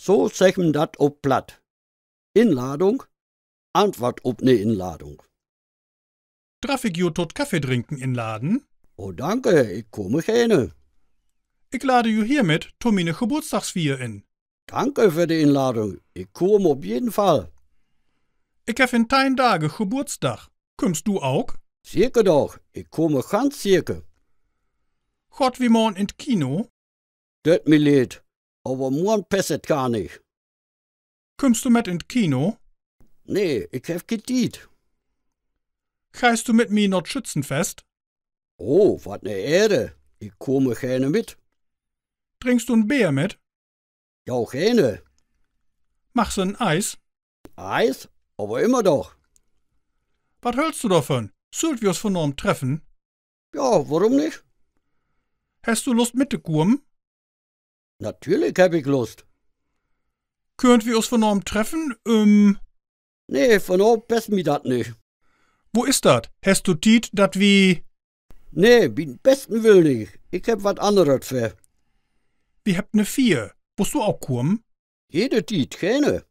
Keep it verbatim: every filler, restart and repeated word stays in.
So seggt man dat op Platt. Inladung? Antwoort op 'ne Inladung. Draff ik jo to't Kaffeedrinken inladen? Oh, danke, ik kome geerne. Ik lade jo hiermit to miene Geburtsdagsfier in. Danke för de Inladung. Ik kom op jeden Fall. Ik heff in teihn Dage Geburtsdag. Kümmst du ok? Seker doch, ik kome ganz seker. Gaht wi morn in't Kino? Döt mi leed, aver morn passt dat gar nich. Kümmst du mit in't Kino? Nee, ik heff keen Tiet. Geihst du mit mi na't Schützenfest? Oh, wat 'ne Ehre. Ik kome geerne mit. Drinkst du en Beer mit? Ja, geerne. Magst du en Ies? Ies? Aver immer doch. Wat höllst du dorvon? Süllt wi us vonavend treffen? Ja, worüm nich? Hest du Lust mittokomen? Natürlich heff ik Lust. Köönt wi us vonavend treffen? Üm Nee, vonavend passt mi dat nich. Wo is dat? Hest du Tiet, dat wi Nee, bi'n besten Willen nich. Ik heff wat anneret vör. Wi hebbt 'ne Fier. Wullt du ok kamen? Jede Tiet, geerne.